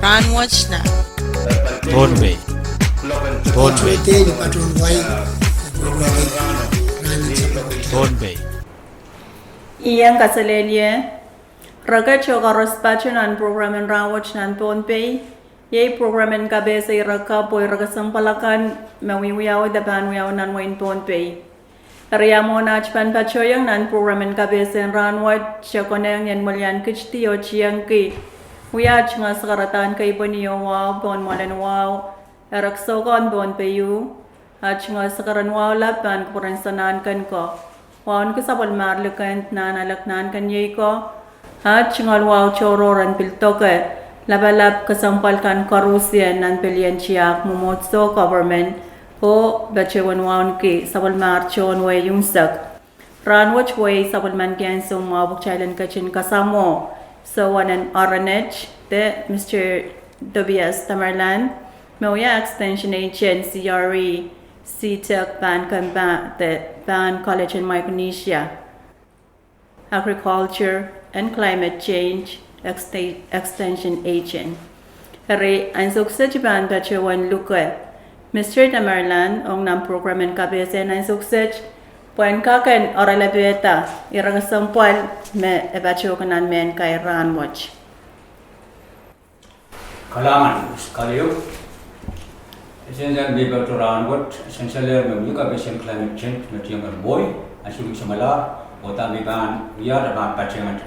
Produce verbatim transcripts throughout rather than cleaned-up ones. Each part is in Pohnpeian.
Rahnwet nan Pohnpei. Pohnpei. Pohnpei. Ien kaselehlie. Reket oh koaros patoh nan program en Rahnwet nan Pohnpei. Iei program en kapehse ire kapw oh ire kesempwal akan me wiawi de pahn wiawi nan wehin Pohnpei. Eri ia mwohn aht pahn patohiong nan program en kapehse en rahnwet, e konehng ien mwilien kitidi oh tiengki wia aht tungoal sakaradahn keipweni oh wahu pohn mwoalen wahu, eri kisohkehn Pohnpei ieu, aht tungoal sakaren wahu lap pahn kupwuren Sanahnken ko. Wauneki sapwellimahr Likend, Nahnalek, Nahnken, Iei ko. Aht tungoal wahu tohrohr en pil doke lapalap kesempwal kan koarusie nan pelien tiahk mwomwohdiso, government, oh patohwan wauneki sapwellimahr tohn wehi unsek. Rahnwet wehi sapwellimaniki ansou mwahu pwe kitail en ketin kasamwo soangen Ornette de Mister Tobias Tamerlan, me wia Extension Agent, C R E, C Tech, pahn kempa de pahn College in Micronesia Agriculture and Climate Change Exte-, Extension Agent. Eri ansou kiset I pahn patohwan luke Mister Tamerlan ong nan program en kapehse en ansou kiset, pwehn kak en oaralapihda ire kesempwal me e patohki nan mehn kair rahnwet. Kalahngan, Miss Kaliu. E sansal me I patoh rahnwet, e sansalehr me mie kapehse en climate change me tiengki mwohi, ansou me I samwalahr, oh dahme I pahn wiahda pahn patehngete.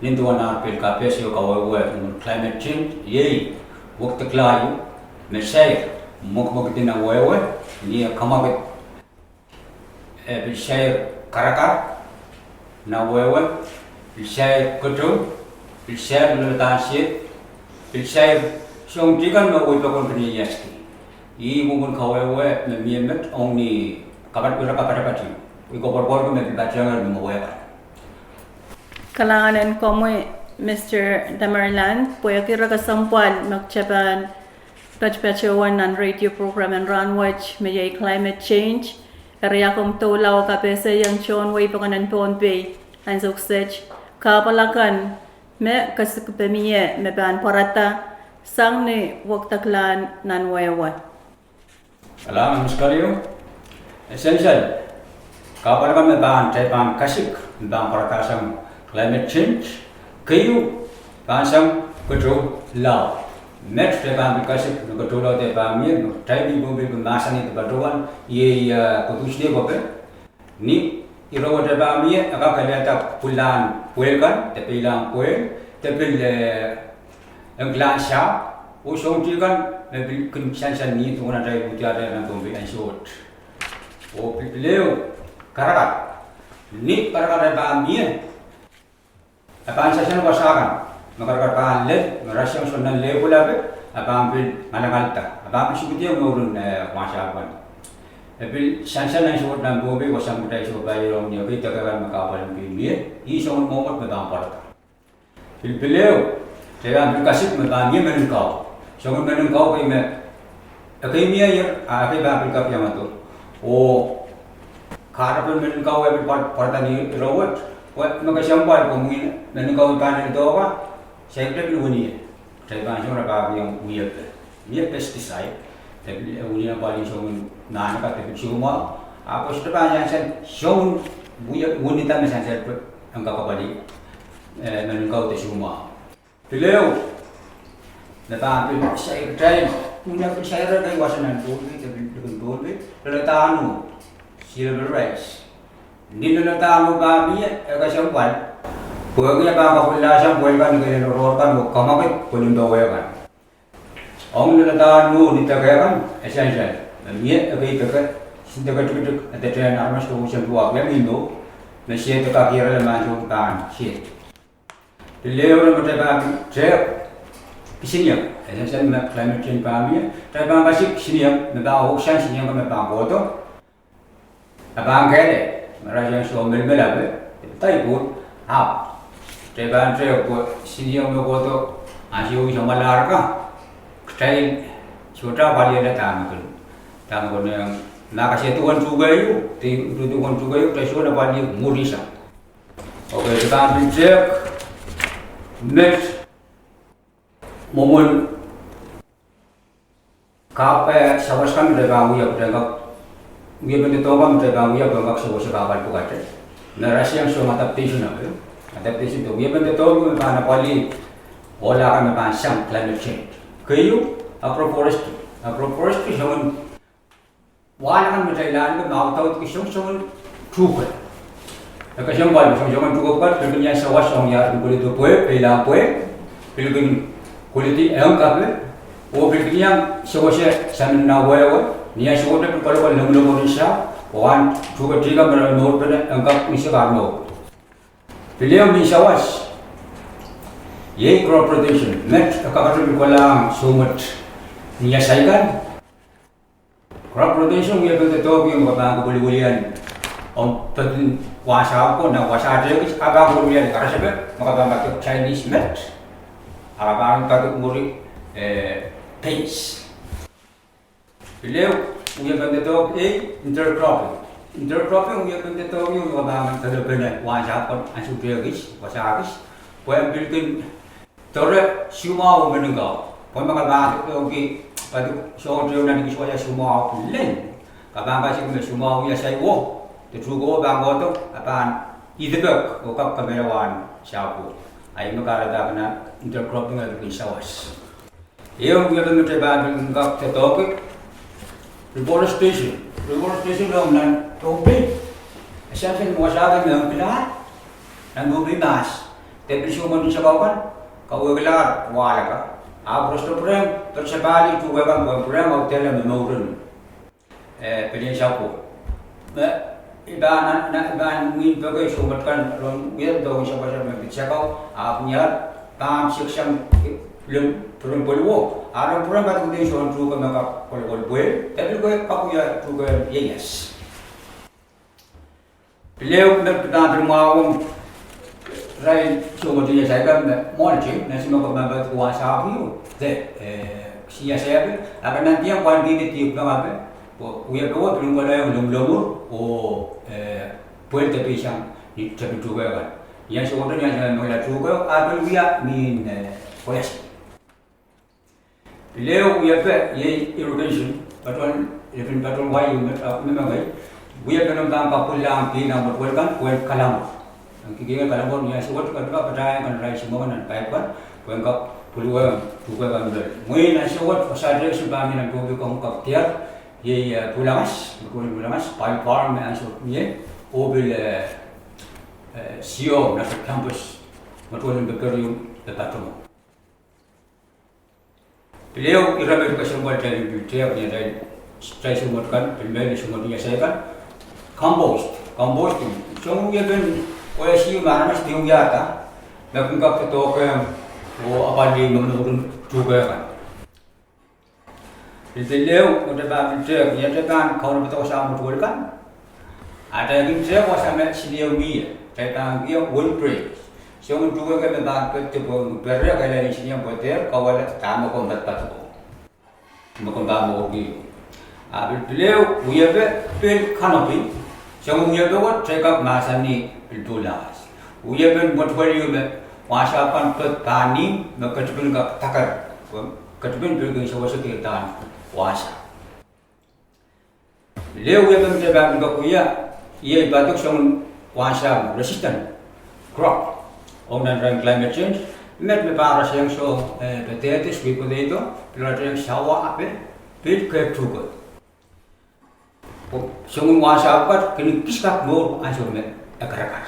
Nin duwen ar pil kapehse oh kawehwe, climate change iei wekdekla ieu me sair, mwekimwekid en wehwe, ni e kamwakid, e pil sair karakar nan wehwe, pil sair keteu, pil sair lolodahn sehd, pil sair soahng teikan me wei pokon kin ieiaski. Ih mwomwen kawehwe me mie met ong ni kapat, ire kapatapat ieu. I koapworopworki me pil patehng me mwowe kan. Kalahngan en komwi, Mister Tamerlan, pwehki ire kesempwal me kitail pahn patpatohwan nan radio program en rahnwet me iei climate change. Eri ia komw doula oh kapehsehiong tohn wehi pokon en Pohnpei ansou kiset, kahpwal akan me kesikpe mie me pahn pwarada sang ni wekdeklahn nan wehwe. Kalahngan, Miss Kaliu. E sansal, kahpwal akan me pahn, kitail pahn kasik me pahn pwarada sang climate change. Keieu, pahn sang keteu lao. Met kitail pahn pil kasik me keteu lao de pahn mie, me kitail pil pwupwudi pwe mahsanih de patohwan, iei, eh, Tuesday ko pil. Ni ire wet e pahn mie, e kak kelehda pwulahn pwehl kan, de peilahn pwehl, de pil, eh, engklahn sahpw, oh soahng teikan me pil kin sansal ni duwen atail uhdi atail nan Pohnpei ansou wet. Oh pil, pil ehu, karakar. Ni karakar e pahn mie, e pahn sansal wasa kan, me karakar pahn lel, me rasehng soangen nan lehpwul ape, e pahn pil ngalangalda, e pahn pil sukudiong mouren, eh, wasa kan. E pil sansal ansou wet nan Pohnpei, wasahn kitail sohpeiong ni ekei deke kan me kahpwal en pil mie, ih soangen mwomwohd me pahn pwarada. Pil, pil ehu, kitail pahn pil kasik me pahn mie meninkau. Soangen meninkau kei me ekei mie ier, a ekei pahn pil kak iangahdo. Oh kahrepen meninkau e pil pwar-, pwarada ni ire wet, pwe me kesempwal komwi meninkau pahn lel dohwa, saikinte pil wini ie. Kitail pahn song re pahn pil wini ie. Mie pesticide, de pil, eh, wini ie pali soangen nahneka de pil soumwahu. Ahpw sohte pahn sansal soangen wie, winida me sansal pwe en kak pali, eh, meninkau de soumwahu. Pil ehu, me pahn pil sair kitail, mie pil sair kei wasa nan Pohnpei, de pil likin Pohnpei, loalatahnwo, silver rice. Ni loalatahnwo pahn mie, e kesempwal. Pwehki e pahn kapwilahsang pwehl kan, ni kelen oaroahr kan, oh kamwakid pwehl en powe kan. Ong loalatahnwo ni deke kan, e sansal me mie ekei deke, sin deke tikitik, e de tehn aramas duwau sen duwau, pwe mie mwo, me sehd e kak ierala mahn soh pahn sehd. Pil ehu me kitail pahn tehk kisinieng, e sansal me climate change pahn mie, kitail pahn kasik kisinieng, me pahn ohkisang kisinieng kan me pahn kohdo. E pahn kehlail, me rasehng soh melimel ape, e pil daipohl, ahpw kitail pahn tehk pwe kisinieng me kohdo, ansou I samwalahr ka, kitail sohte paliala dahme kin, dahme kin, eh, ma kase duwen tuhke ieu, de duwen tuhke ieu, kitail sohte pali mwurin sang. Okay, kitail pahn pil tehk, met, mwomwen Kak, eh, sawas kan me kitail pahn wia, kitail kak, wiepen doadoahk kan me kitail pahn wia pwe kak sewese kahpwal pwukat. Me rasehng soangen adaptation ape. Adaptation de wiepen doadoahk me pahn apwalih ohla kan me pahn sang climate change. Keieu, agroforestry. Agroforestry soangen wahla kan me kitail ahneki me audaudki soangen, soangen tuhke. E kesempwal, soangen, soangen tuhke pwukat, pil kin iang sawas ong iar kin koledi pwehl, peilahr pwehl, pil kin koledi eng kape, oh pil kin iang sewese samin nan wehwe, ni ansou wet pil kolokol lengileng oh rin sahpw, oh ahn tuhke tih kan me re mourpene eng kak ni sehse mour. Pil ehu me sawas, iei crop rotation, met e kak kak pil kolahng soh met ni iasai kan. Crop rotation wiepen doadoahk ieu me ke pahn kak wiliwilian ong petin wasa ko, nan wasa tehkis, a pahn kak wiliwilian karasepe, me ke pahn kak Chinese met, a pahn kak mwuri, eh, beans. Pil ehu wiepen doadoahk iei intercropping. Intercropping wiepen doadoahk ieu me ke pahn kak delepene wasa ko, ansou tehkis, wasa kis, pwe pil kin doare soumwahu meninkau. Pwe ma ke pahn doadoahngki, pahn sohte nan kis wasa soumwahu len, ke pahn kasik me soumwahu iasai wo, de tuhke wo pahn kohdo, a pahn idipek oh kak kemehla wahn sahpwo. A ih me kahrehda nan intercropping e pil kin sawas. Ehu wiepen me kitail pahn pil kin kak doadoahngki reforestation. Reforestation ong nan Pohnpei. E sansal me wasa kan me ong kilahr nan Pohnpei mahs. De pil soh mwohn sakau kan, kawehkilahr wahla kan. Ahpw re sohte pwurehng, re sohte pali tuhke kan pwurehng, pwurehng audehla me mouren, eh, pelien sahpwo. Me I pahn, nan, nan, I pahn mih peke soh met kan ren wia doadoahk en sapwasapw me pid sakau, ahpw ni ar pahn siksang lem pwurehng pwehl wo, a ren pwurehng padikihdi soangen tuhke me kak kolokol pwehl, de pil kak wia tuhke ieias. Pil ehu me pahn pil mwahu ong irail soh met iasai kan me mulching, nan sime ke pahn padikihdi wasa pwukat, de, eh, kisin iasai ape, a ke nan diong pwandihdi dihpw pahn ape, oh wiepe wo pil kin kolahng lengileng oh, eh, pwehl de pil sang ni tepin tuhke kan. Ni ansou wet, ni ansou me mengila tuhke, a pil wia mehn, eh, koiasi. Pil ehu wiepe iei irrigation, patohwan, lepin patohwan wai ieu me, ah, me mengei. Wiepen me pahn kak pwilahng pihn nan mwetuwel kan, pwehn kalamwor. Nan kihkihong kalamwor ni ansou wet, ke pahn patahiong kan irail sumwong nan paip kan, pwehn kak pwilwehng tuhke kan lel. Mwein ansou wet, wasa tehkis me pahn mih nan Pohnpei, komw kak diar, iei, eh, pwulangas, mwetuwel pwulangas, Pine Farm me ansou wet mie, oh pil, eh, eh, C O, National Campus, mwetuwel en peperiong, de patohwan. Pil ehu ire me kesempwal kitail en pil tehk ni atail, atail soh met kan, pil mehn soh met iasai kan. Compost, composting. Soangen wiepen koiasi me aramas pil wiahda, me kin kak doadoahk oh apwalih me mouren tuhke kan. Pil, pil ehu me kitail pahn pil tehk ni atail pahn kaunopada wasa mwetuwel kan. Atail kin tehk wasa me siliau mie, kitail pahn kihong windbreak. Soangen tuhke me pahn pid pwung pere, kailai ni siliau pwe dehr kawehla dahme komw pahn padpadahko, me komw pahn mourki. A pil, pil ehu wiepe pil canopy. Soangen wiepe wet kitail kak mahsanih pil pwulangas. Wiepen mwetuwel ieu me wasa kan pid pahn nim, me ketipin kak daker, ketipin pil kin sewesei kihda wasa. Pil ehu wiepe me kitail pahn pil kak wia, iei padok soangen wasa resistant crop ong nan irail climate change. Met me pahn rasehng soh, eh, potato, sweet potato, pil rasehng sawa ape, pil kehp tuhke. Soangen wasa pwukat kin kis kak mour ansou me e karakar.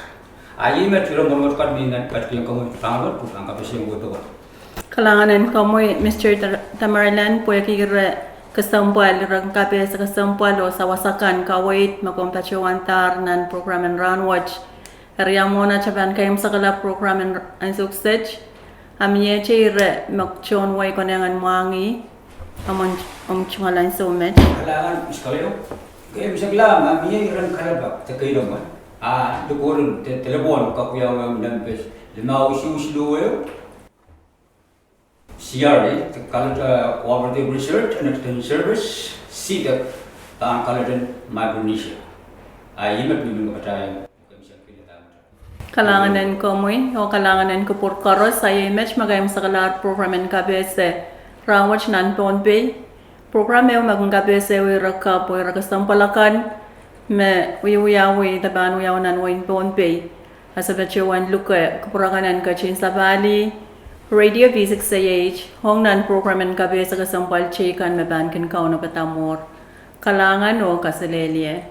A iei met ire mwotomwot kan me I men padikihong komwi pahn wet, pwe pahn kapehse wet pwukat. Kalahngan en komwi, Mister Ta-, Tamerlan, pwehki ire kesempwal, ire kapehse kesempwal oh sawas akan kaweid me komw patohwandahr nan program en rahnwet. Eri a mwohn atail pahn keimwseklahng program en ansou kiset, a miehte ire me tohn wei konehng en mwahngih, a mwohn, omw tungoal ansou met. Kalahngan, Miss Kaleo. Keimwseklahng, a mie iren kalelapak de keinemwe, a likwerih de, delepwohn kak wiawi nan page limau isuh siluh ehu. C R E, the College, uh, Cooperative Research and Extension Service, C D E C, pahn College of Micronesia. A ih met me I men kapatahiong. Kalahngan en komwi, oh kalahngan en kupwur koaros, a iei met me keimwseklahr program en kapehse rahnwet nan Pohnpei. Program ehu me kin kapehse ire kapw oh ire kesempwal akan me wiewiawi de pahn wiawi nan wehin Pohnpei. E se patohwan luke kupwur akan en ketin sapahlih Radio V six A H ong nan program en kapehse kesempwal teikan me pahn kin kaunopada mwuhr. Kalahngan oh kaselehlie.